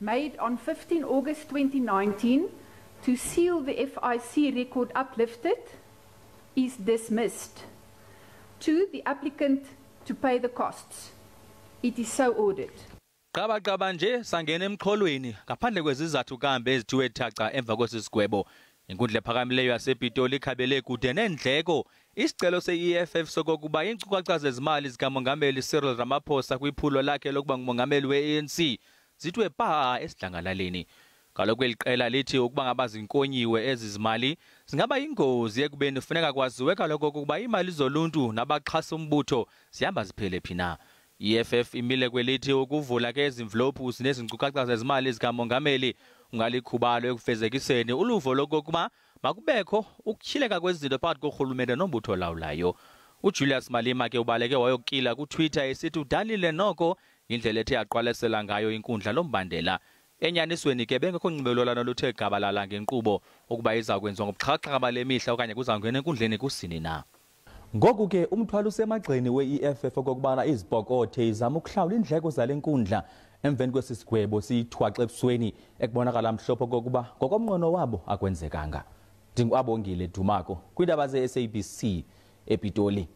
made on 15 August 2019 to seal the FIC record uplifted is dismissed. 2, the applicant to pay the costs. It is so ordered. Qabaqaba nje sangena emxholweni ngaphandle kwezizathu kambe ezithiwe thaca emva kwesi sigwebo. Inkundla ephakamileyo yasePitoli ikhabele kude neendleko isicelo se-EFF sokokuba iinkcukacha zezimali zikaMongameli Cyril Ramaphosa kwiphulo lakhe lokuba ngumongameli we-ANC zithiwe pha esidlangalaleni. Kaloku eli qela lithi ukuba ngaba zinkonyiwe ezi zimali zingaba yingozi ekubeni funeka kwaziwe kaloku okokuba iimali zoluntu nabaxhasa umbutho zihamba ziphele phi na. I-EFF imile kwelithi ukuvula ke ezi mvlophu zinezinkcukacha zezimali zikamongameli ungalikhubalo ekufezekiseni uluvo lokokuba makubekho ukutyhileka kwezinto phakathi korhulumente nombutho olawulayo. UJulius Malema ke ubaleke wayokila kuTwitter esithi udanile noko indlela ethe yaqwalasela ngayo inkundla lombandela. Enyanisweni ke bengekho nxibelelwano luthe gabalala ngenkqubo ukuba iza kwenziwa ngobuxhakaxhaka bale mihla okanye kuzawungena enkundleni kusini na. Ngoku ke umthwalo usemagxeni we-EFF okokubana izipokothe izama ukuhlawula iindleko zale nkundla emveni kwesi sigwebo siyithwaxe ebusweni ekubonakala mhlophe okokuba ngokomnqweno wabo akwenzekanga. NdinguAbongile Dumako kwiindaba ze-SABC ePitoli.